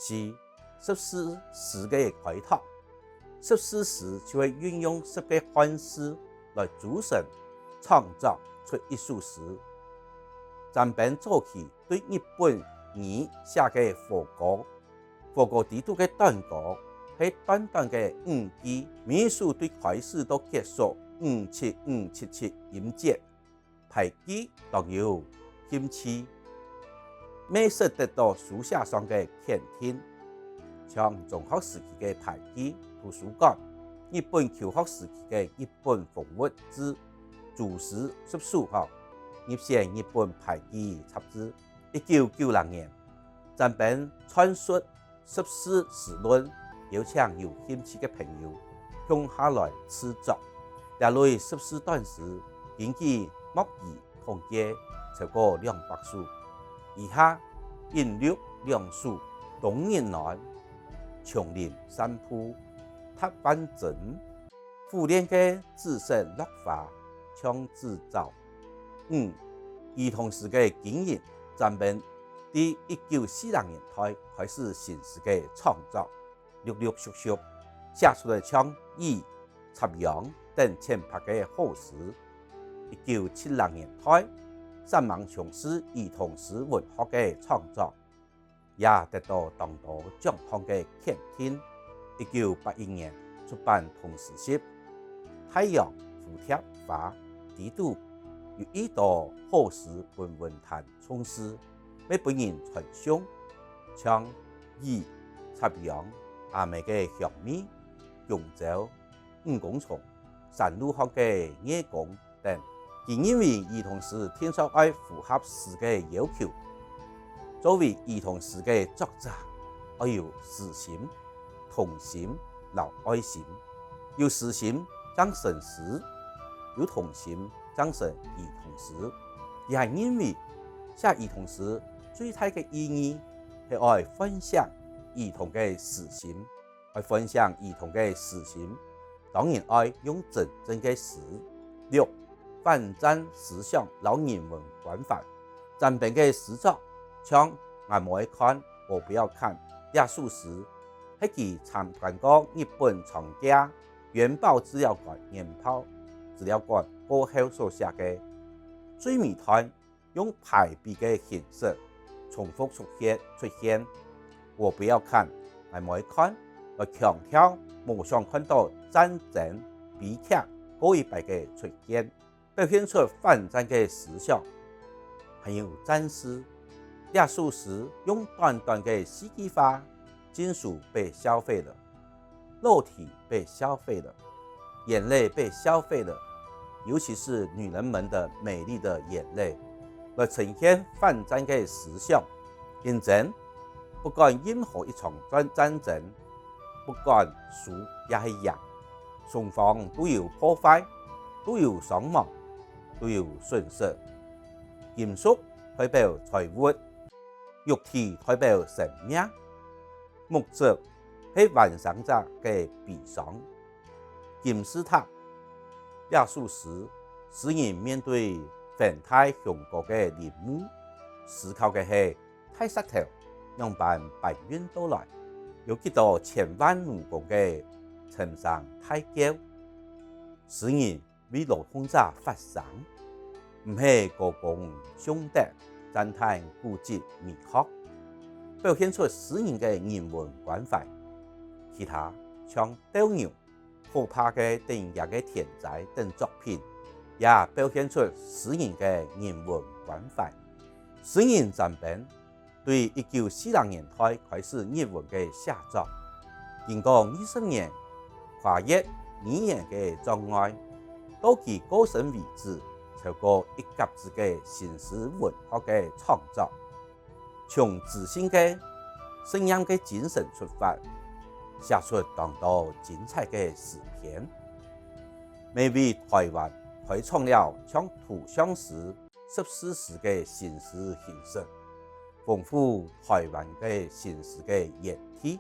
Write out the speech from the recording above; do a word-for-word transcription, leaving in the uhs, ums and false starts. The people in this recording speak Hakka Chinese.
四、十字詩个開拓。十字詩就係運用十個漢字來組成，創作出一首詩。詹冰早期對日本語寫个和歌，和歌裡肚个短歌係短短个五句，每一首對開始到結束五七五七七音節。 排句當有興趣，乜識得到書寫上个肯定。像中學時期个排句圖書館，日本求學時期个日本風物誌，組詩十首吼，入選日本排句雜誌。一九九六年，詹冰撰述 十字詩論，邀請有興趣个朋友共下來製作。這類十字短詩根據目前統計超過兩百首，以下引錄兩首：冬日暖，松林散步，踏萬針。 苦練个紫色落花像紙鷂。五、兒童詩个經營。詹冰對一九四零年代開始新詩个創作，陸陸續續寫出了像雨、插秧等淺白个好詩。一九七零年代，煞猛從事兒童詩文學个創作， 也得到當多獎項个肯定。一九八一年出版童詩集《太陽蝴蝶花》，裡肚有一多好詩分文壇重視，乜分人傳頌，像雨、插秧、阿姆个香味、弓蕉、五公蟲、山路項个月光 等。佢認為兒童詩定著愛符合詩个要求。作為兒童詩个作者，愛有詩心、童心摎愛心。有詩心正成詩，有童心正成兒童詩。佢還認為，寫兒童詩最大个意義係愛喚醒兒童个詩心， 愛喚醒兒童个詩心，當然愛用真正个詩。六、反戰思想摎人文關懷。詹冰个詩作，像《𠊎無愛看，我不要看》這首詩，係佢參觀過日本長崎原爆資料館原爆資料館過後所寫个。最尾段 用排比个形式重複出現，出現「我不要看」、「𠊎無愛看」，來強調無想看到戰爭悲劇過一擺个出現，表現出反戰个思想。還有戰事，這首詩用短短个四句話，金屬被銷毀了， 肉體被銷毀了，眼淚被銷毀了，尤其是女人們的美麗的眼淚，來呈現反戰个思想。認真，不管任何一場戰，戰爭，不管輸也係贏，雙方都有破壞，都有傷亡，都有損失。金屬代表財物，肉體代表生命，目汁 係還生者个悲傷。金字塔，這首詩，詩人面對宏大雄高个陵墓，思考个係大石頭仰般搬運到來，有幾多千萬奴工个沉聲大叫。詩人 為勞動者發聲，毋係歌功頌德、讚嘆古蹟美學，表現出詩人个人文關懷。其他像鬥牛、可怕个等樣个天災等作品，也表現出詩人个人文關懷。詩人詹冰 對一九四零年代開始日文个寫作，經過二十年跨越語言个障礙，到佢過身為止，超過一甲子个新詩文學个創作。從知性个、實驗个精神出發，寫出當多精彩个詩篇，乜為臺灣開創了像圖像詩、 十四詩个新詩形式，豐富臺灣个新詩个園地。